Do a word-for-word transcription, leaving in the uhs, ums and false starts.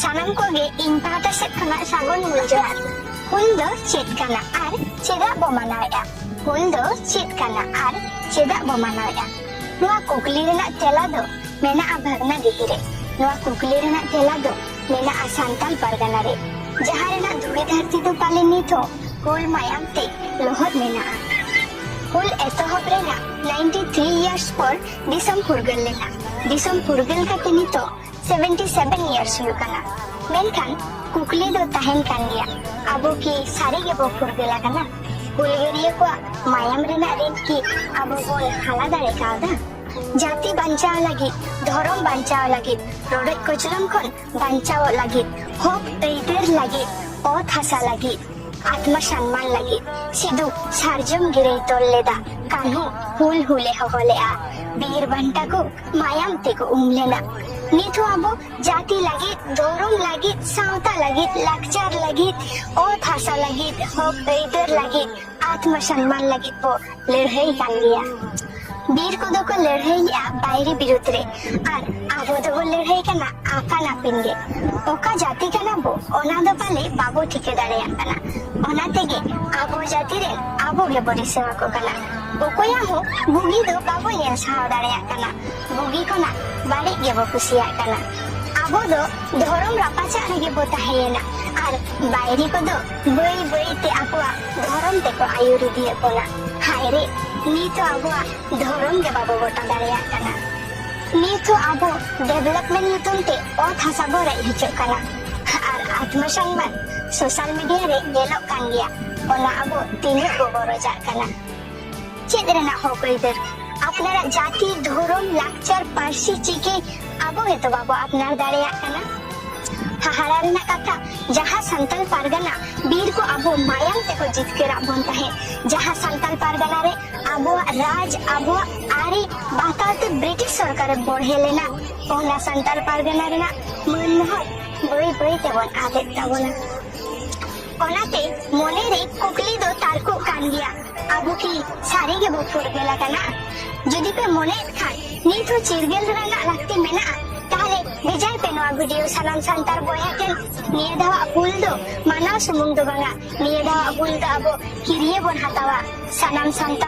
ᱥᱟᱱᱟᱢ ᱠᱚᱜᱮ ᱤᱧ ᱯᱟᱦᱴᱟ ᱥᱮᱫ ᱠᱷᱚᱱᱟᱜ ᱥᱟᱹᱜᱩᱱ ᱢᱩᱞ ᱡᱚᱦᱟᱨ᱾ ᱦᱩᱞ ᱫᱚ ᱪᱮᱫ ᱠᱟᱱᱟ ᱟᱨ ᱪᱮᱫᱟᱜ ᱵᱚ ᱢᱟᱱᱟᱣᱮᱫᱼᱟ? ᱦᱩᱞ ᱫᱚ ᱪᱮᱫ ᱠᱟᱱᱟ ᱟᱨ ᱪᱮᱫᱟᱜ ᱵᱚ ᱢᱟᱱᱟᱣᱮᱫᱼᱟ? ᱱᱚᱣᱟ ᱠᱩᱠᱞᱤ ᱨᱮᱱᱟᱜ ᱛᱮᱞᱟ ᱫᱚ ᱢᱮᱱᱟᱜᱼᱟ ᱵᱷᱟᱜᱽᱱᱟᱰᱤᱦᱤ ᱨᱮ᱾ ᱱᱚᱣᱟ ᱠᱩᱠᱞᱤ ᱨᱮᱱᱟᱜ ᱛᱮᱞᱟ ᱫᱚ ᱢᱮᱱᱟᱜᱼᱟ ᱥᱟᱱᱛᱟᱞ ᱯᱟᱨᱜᱟᱱᱟ ᱨᱮ, ᱡᱟᱦᱟᱸ ᱨᱮᱱᱟᱜ ᱫᱷᱩᱲᱤ ᱫᱷᱟᱹᱨᱛᱤ ᱫᱚ ᱯᱟᱞᱮ ᱱᱤᱛ ᱦᱚᱸ ᱦᱩᱞ ᱢᱟᱭᱟᱢ ᱛᱮ ᱞᱚᱦᱚᱫ ᱢᱮᱱᱟᱜᱼᱟ᱾ ᱦᱩᱞ ᱮᱛᱚᱦᱚᱵ ᱨᱮᱱᱟᱜ ninety three years ᱯᱚᱨ ᱫᱤᱥᱚᱢ ᱯᱷᱩᱨᱜᱟᱹᱞ ᱞᱮᱱᱟ᱾ ᱫᱤᱥᱚᱢ ᱯᱷᱩᱨᱜᱟᱹᱞ ᱠᱟᱛᱮ ᱱᱤᱛᱚᱜ seventy seven years ᱦᱩᱭᱩᱜ ᱠᱟᱱᱟ᱾ ᱢᱮᱱᱠᱷᱟᱱ ᱠᱩᱠᱞᱤ ᱫᱚ ᱛᱟᱦᱮᱱ ᱠᱟᱱ ᱜᱮᱭᱟ, ᱟᱵᱚ ᱠᱤ ᱥᱟᱹᱨᱤ ᱜᱮᱵᱚ ᱯᱷᱩᱨᱜᱟᱹᱞ ᱟᱠᱟᱱᱟ? ᱦᱩᱞᱜᱟᱹᱨᱤᱭᱟᱹ ᱠᱚᱣᱟᱜ ᱢᱟᱭᱟᱢ ᱨᱮᱱᱟᱜ ᱨᱤᱱ ᱠᱤ ᱟᱵᱚ ᱵᱚᱱ ᱦᱟᱞᱟ ᱫᱟᱲᱮ ᱠᱟᱣᱫᱟ? ᱡᱟᱹᱛᱤ ᱵᱟᱧᱪᱟᱣ ᱞᱟᱹᱜᱤᱫ, ᱫᱷᱚᱨᱚᱢ ᱵᱟᱧᱪᱟᱣ ᱞᱟᱹᱜᱤᱫ, ᱨᱚᱰᱚᱡ ᱠᱚᱪᱞᱚᱱ ᱠᱷᱚᱱ ᱵᱟᱧᱪᱟᱣᱚᱜ ᱞᱟᱹᱜᱤᱫ, ᱦᱚᱠ ᱟᱹᱭᱫᱟᱹᱨ ᱞᱟᱹᱜᱤᱫ, ᱚᱛ ᱦᱟᱥᱟ ᱞᱟᱹᱜᱤᱫ, ᱟᱛᱢᱟ ᱥᱚᱱᱢᱟᱱ ᱞᱟᱹᱜᱤᱫ ᱥᱤᱫᱩ ᱥᱟᱨᱡᱚᱢ ᱜᱤᱨᱟᱹᱭ ᱛᱚᱞ ᱞᱮᱫᱟ, ᱠᱟᱹᱱᱦᱩ ᱦᱩᱞ ᱦᱩᱞᱮ ᱦᱚᱦᱚ ᱞᱮᱫᱼᱟ, ᱵᱤᱨ ᱵᱟᱱᱴᱟ ᱠᱚ ᱢᱟᱭᱟᱢ ᱛᱮᱠᱚ ᱩᱢ ᱞᱮᱱᱟ᱾ ᱱᱤᱛ ᱦᱚᱸ ᱟᱵᱚ ᱡᱟᱹᱛᱤ ᱞᱟᱹᱜᱤᱫ, ᱫᱷᱚᱨᱚᱢ ᱞᱟᱹᱜᱤᱫ, ᱥᱟᱶᱛᱟ ᱞᱟᱹᱜᱤᱫ, ᱞᱟᱠᱪᱟᱨ ᱞᱟᱹᱜᱤᱫ, ᱚᱛ ᱦᱟᱥᱟ ᱞᱟᱹᱜᱤᱫ, ᱦᱚᱠ ᱟᱹᱭᱫᱟᱹᱨ ᱞᱟᱹᱜᱤᱫ, ᱟᱛᱢᱟ ᱥᱚᱱᱢᱟᱱ ᱞᱟᱹᱜᱤᱫ ᱵᱚ ᱞᱟᱹᱲᱦᱟᱹᱭ ᱠᱟᱱ ᱜᱮᱭᱟ᱾ ᱵᱤᱨ ᱠᱚᱫᱚ ᱠᱚ ᱞᱟᱹᱲᱦᱟᱹᱭ ᱞᱮᱜᱼᱟ ᱵᱟᱭᱨᱤ ᱵᱤᱨᱩᱫᱽ ᱨᱮ, ᱟᱨ ᱟᱵᱚ ᱫᱚᱵᱚ ᱞᱟᱹᱲᱦᱟᱹᱭ ᱠᱟᱱᱟ ᱟᱯᱟᱱ ᱟᱹᱯᱤᱱ ᱜᱮ᱾ ᱚᱠᱟ ᱡᱟᱹᱛᱤ ᱠᱟᱱᱟ ᱵᱚ, ᱚᱱᱟ ᱫᱚ ᱯᱟᱞᱮ ᱵᱟᱵᱚ ᱴᱷᱤᱠᱟᱹ ᱫᱟᱲᱮᱭᱟᱜ ᱠᱟᱱᱟ᱾ ᱚᱱᱟ ᱛᱮᱜᱮ ᱟᱵᱚ ᱡᱟᱹᱛᱤ ᱨᱮᱱ ᱟᱵᱚ ᱜᱮᱵᱚ ᱨᱤᱥᱟᱹᱣ ᱟᱠᱚ ᱠᱟᱱᱟ᱾ ᱚᱠᱚᱭᱟᱜ ᱦᱚᱸ ᱵᱩᱜᱤ ᱫᱚ ᱵᱟᱵᱚ ᱧᱮᱞ ᱥᱟᱦᱟᱣ ᱫᱟᱲᱮᱭᱟᱜ ᱠᱟᱱᱟ᱾ ᱵᱩᱜᱤ ᱠᱷᱚᱱᱟᱜ ᱵᱟᱹᱲᱤᱡ ᱜᱮᱵᱚ ᱠᱩᱥᱤᱭᱟᱜ ᱠᱟᱱᱟ᱾ ᱟᱵᱚ ᱫᱚ ᱫᱷᱚᱨᱚᱢ ᱨᱟᱯᱟᱪᱟᱜ ᱨᱮᱜᱮ ᱵᱚ ᱛᱟᱦᱮᱸᱭᱮᱱᱟ, ᱟᱨ ᱵᱟᱭᱨᱤ ᱠᱚᱫᱚ ᱵᱟᱹᱭ ᱵᱟᱹᱭ ᱛᱮ ᱟᱠᱚᱣᱟᱜ ᱫᱷᱚᱨᱚᱢ ᱛᱮᱠᱚ ᱟᱹᱭᱩᱨ ᱤᱫᱤᱭᱮᱫ ᱵᱚᱱᱟ᱾ ᱦᱟᱭ ᱨᱮ, ᱱᱤᱛ ᱦᱚᱸ ᱟᱵᱚᱣᱟᱜ ᱫᱷᱚᱨᱚᱢ ᱜᱮ ᱵᱟᱵᱚ ᱜᱚᱴᱟ ᱫᱟᱲᱮᱭᱟᱜ ᱠᱟᱱᱟ᱾ ᱱᱤᱛ ᱦᱚᱸ ᱟᱵᱚ development ᱧᱩᱛᱩᱢ ᱛᱮ ᱚᱛ ᱦᱟᱥᱟ ᱵᱚ ᱨᱮᱡ ᱦᱚᱪᱚᱜ ᱠᱟᱱᱟ, ᱟᱨ ᱟᱛᱢᱟ ᱥᱚᱱᱢᱟᱱ social media ᱨᱮ ᱧᱮᱞᱚᱜ ᱠᱟᱱ ᱜᱮᱭᱟ, ᱚᱱᱟ ᱟᱵᱚ ᱛᱤᱱᱟᱹᱜ ᱵᱚ ᱜᱚᱨᱚᱡᱟᱜ ᱠᱟᱱᱟ᱾ ᱪᱮᱫ ᱨᱮᱱᱟᱜ ᱦᱚᱠ ᱟᱹᱭᱫᱟᱹᱨ? ᱟᱯᱱᱟᱨᱟᱜ ᱡᱟᱹᱛᱤ, ᱫᱷᱚᱨᱚᱢ, ᱞᱟᱠᱪᱟᱨ, ᱯᱟᱹᱨᱥᱤ, ᱪᱤᱠᱤ ᱟᱵᱚ ᱜᱮᱛᱚ ᱵᱟᱵᱚ ᱟᱯᱱᱟᱨ ᱫᱟᱲᱮᱭᱟᱜ ᱠᱟᱱᱟ᱾ ᱦᱟᱦᱟᱲᱟ ᱨᱮᱱᱟᱜ ᱠᱟᱛᱷᱟ, ᱡᱟᱦᱟᱸ ᱥᱟᱱᱛᱟᱞ ᱯᱟᱨᱜᱟᱱᱟ ᱵᱤᱨ ᱠᱚ ᱟᱵᱚ ᱢᱟᱭᱟᱢ ᱛᱮᱠᱚ ᱡᱤᱛᱠᱟᱹᱨᱟᱜ ᱵᱚᱱ ᱛᱟᱦᱮᱸᱫ, ᱡᱟᱦᱟᱸ ᱥᱟᱱᱛᱟᱞ ᱯᱟᱨᱜᱟᱱᱟ ᱨᱮ ᱟᱵᱚᱣᱟᱜ ᱨᱟᱡᱽ, ᱟᱵᱚᱣᱟᱜ ᱟᱹᱨᱤ ᱵᱟᱛᱟᱣ ᱛᱮ ᱵᱨᱤᱴᱤᱥ ᱥᱚᱨᱠᱟᱨᱮ ᱵᱚᱲᱦᱮ ᱞᱮᱱᱟ, ᱚᱱᱟ ᱥᱟᱱᱛᱟᱞ ᱯᱟᱨᱜᱟᱱᱟ ᱨᱮᱱᱟᱜ ᱢᱟᱹᱱ ᱢᱚᱦᱚᱛ ᱵᱟᱹᱭ ᱵᱟᱹᱭ ᱛᱮᱵᱚᱱ ᱟᱫᱮᱫ ᱛᱟᱵᱚᱱᱟ᱾ ᱚᱱᱟᱛᱮ ᱢᱚᱱᱮᱨᱮ ᱠᱩᱠᱞᱤ ᱫᱚ ᱛᱟᱨᱠᱚᱜ ᱠᱟᱱ ᱜᱮᱭᱟ, ᱟᱵᱚ ᱠᱤ ᱥᱟᱹᱨᱤ ᱜᱮᱵᱚ ᱯᱷᱩᱨᱜᱟᱹᱞ ᱟᱠᱟᱱᱟ? ᱡᱩᱫᱤ ᱯᱮ ᱢᱚᱱᱮᱭᱮᱫ ᱠᱷᱟᱱ ᱱᱤᱛ ᱦᱚᱸ ᱪᱤᱨᱜᱟᱹᱞ ᱨᱮᱱᱟᱜ ᱞᱟᱹᱠᱛᱤ ᱢᱮᱱᱟᱜᱼᱟ, ᱛᱟᱦᱞᱮ ᱵᱷᱮᱡᱟᱭ ᱯᱮ ᱱᱚᱣᱟ ᱵᱷᱤᱰᱤᱭᱳ ᱥᱟᱱᱟᱢ ᱥᱟᱱᱛᱟᱲ ᱵᱚᱭᱦᱟ ᱴᱷᱮᱱ᱾ ᱱᱤᱭᱟᱹ ᱫᱷᱟᱣᱟᱜ ᱦᱩᱞ ᱫᱚ ᱢᱟᱱᱟᱣ ᱥᱩᱢᱩᱝ ᱫᱚ ᱵᱟᱝᱟ, ᱱᱤᱭᱟᱹ ᱫᱷᱟᱣᱟᱜ ᱦᱩᱞ ᱫᱚ ᱟᱵᱚ ᱠᱤᱨᱭᱟᱹ ᱵᱚᱱ ᱦᱟᱛᱟᱣᱟ᱾ ᱥᱟᱱᱟᱢ ᱥᱟᱱᱛᱟᱲ